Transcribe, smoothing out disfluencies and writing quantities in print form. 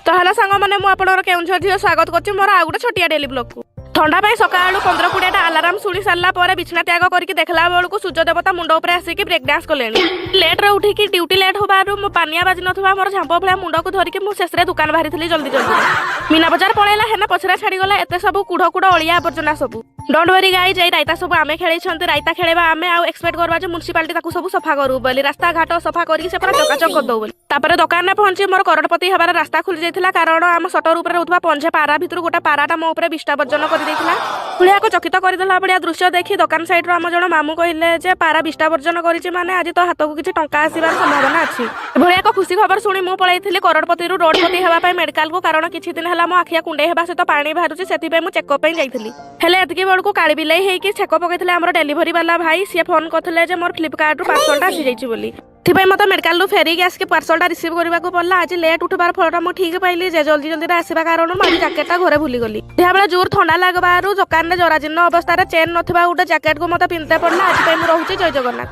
ତ ହେଲା ସାଙ୍ଗମାନେ, ମୁଁ ଆପଣଙ୍କର କେଉଁଝର ଝିଅ ସ୍ୱାଗତ କରୁଛି ମୋର ଆଉ ଗୋଟେ ଛୋଟିଆ ଡେଲି ବ୍ଲଗକୁ। ଥଣ୍ଡା ପାଇଁ ସକାଳୁ 15-20ଟା ଆଲାରାମ ଶୁଣି ସାରିଲା ପରେ ବିଛଣା ତ୍ୟାଗ କରିକି ଦେଖିଲା ବେଳକୁ ସୂର୍ଯ୍ୟ ଦେବତା ମୁଣ୍ଡ ଉପରେ ଆସିକି ବ୍ରେକ୍ ଡ୍ୟାନ୍ସ କଲେଣି। ଲେଟ୍ରେ ଉଠିକି ଡ୍ୟୁଟି ଲେଟ୍ ହବାରୁ ମୁଁ ପାନିଆ ବାଜି ନଥିବା ମୋର ଝାମ୍ପ ଭଳିଆ ମୁଣ୍ଡକୁ ଧରିକି ମୁଁ ଶେଷରେ ଦୋକାନ ବାହାରିଥିଲି ଜଲ୍ଦି ଜଲ୍ଦି। ମୀନା ବଜାର ପଳେଇଲା, ହେନା ପଛରେ ଛାଡ଼ିଗଲା ଏତେ ସବୁ କୁଢ଼ କୁଢ଼ ଅଳିଆ ଆବର୍ଜନା ସବୁ। Don't worry guys, ଏଇ ରାଇତା ସବୁ ଆମେ ଖେଳେଇଛନ୍ତି। ରାଇତା ଖେଳେଇବା ଆମେ ଆଉ ଏକ୍ସପେକ୍ଟ କରିବା ଯେ ମ୍ୟୁନିସିପାଲିଟି ତାକୁ ସବୁ ସଫା କରୁ ବୋଲି, ରାସ୍ତାଘାଟ ସଫା କରିକି ସେ ପୁରା ଚକାଚକ କରିଦଉ ବୋଲି। ତାପରେ ଦୋକାନରେ ପହଞ୍ଚି ମୋର କରୋଡ଼ପତି ହେବାର ରାସ୍ତା ଖୋଲି ଯାଇଥିଲା, କାରଣ ଆମ ସଟର ଉପରେ ରହୁଥିବା ପଞ୍ଝେ ପାରା ଭିତରୁ ଗୋଟେ ପାରାଟା ମୋ ଉପରେ ବିଷ୍ଠା ବର୍ଜନ କରିଦେଇଥିଲା। ଭଳିଆକୁ ଚକିତ କରିଦେଲା ଭଳିଆ ଦୃଶ୍ୟ ଦେଖି ଦୋକାନ ସାଇଡ୍ରୁ ଆମ ଜଣ ମାମୁଁ କହିଲେ ଯେ ପାରା ବିଷ୍ଠା ବର୍ଜନ କରିଛି ମାନେ ଆଜି ତ ହାତକୁ କିଛି ଟଙ୍କା ଆସିବାର ସମ୍ଭାବନା ଅଛି। ଏଭଳି ଏକ ଖୁସି ଖବର ଶୁଣି ମୁଁ ପଳେଇଥିଲି କରୋଡ଼ପତିରୁ ରୋଡପତି ହେବା ପାଇଁ ମେଡିକାଲକୁ, କାରଣ କିଛି ଦିନ ହେଲା ମୋ ଆଖିଆ କୁଣ୍ଡେଇ ହେବା ସହିତ ପାଣି ବାହାରୁଛି। ସେଥିପାଇଁ ମୁଁ ଚେକଅପ୍ ପାଇଁ ଯାଇଥିଲି। ହେଲେ ଏତିକି ବେଳକୁ କାଳି ବିଲେଇ ହେଇକି ଛେକ ପକେଇଥିଲେ ଆମର ଡେଲିଭରି ବାଲା ଭାଇ। ସିଏ ଫୋନ କରିଥିଲେ ଯେ ମୋର ଫ୍ଲିପକାର୍ଟରୁ ପାର୍ସଲଟା ଆସିଯାଇଛି ବୋଲି। ସେଥିପାଇଁ ମୋତେ ମେଡିକାଲରୁ ଫେରିକି ଆସିକି ପାର୍ସଲଟା ରିସିଭ୍ କରିବାକୁ ପଡ଼ିଲା। ଆଜି ଲେଟ୍ ଉଠିବାର ଫଳଟା ମୁଁ ଠିକ୍ ପାଇଲି ଯେ ଜଲ୍ଦି ଜଲ୍ଦିରେ ଆସିବା କାରଣରୁ ମୁଁ ଆଜି ଜ୍ୟାକେଟଟା ଘରେ ଭୁଲିଗଲି। ବେଳେ ଜୋର ଥଣ୍ଡା ଲାଗବାରୁ ଦୋକାନରେ ଜରାଜୀର୍ଣ୍ଣ ଅବସ୍ଥାରେ ଚେନ୍ ନଥିବା ଗୋଟେ ଜ୍ୟାକେଟକୁ ମୋତେ ପିନ୍ଧତେ ପଡ଼ିଲା। ଆଜି ପାଇଁ ମୁଁ ରହୁଛି। ଜୟ ଜଗନ୍ନାଥ।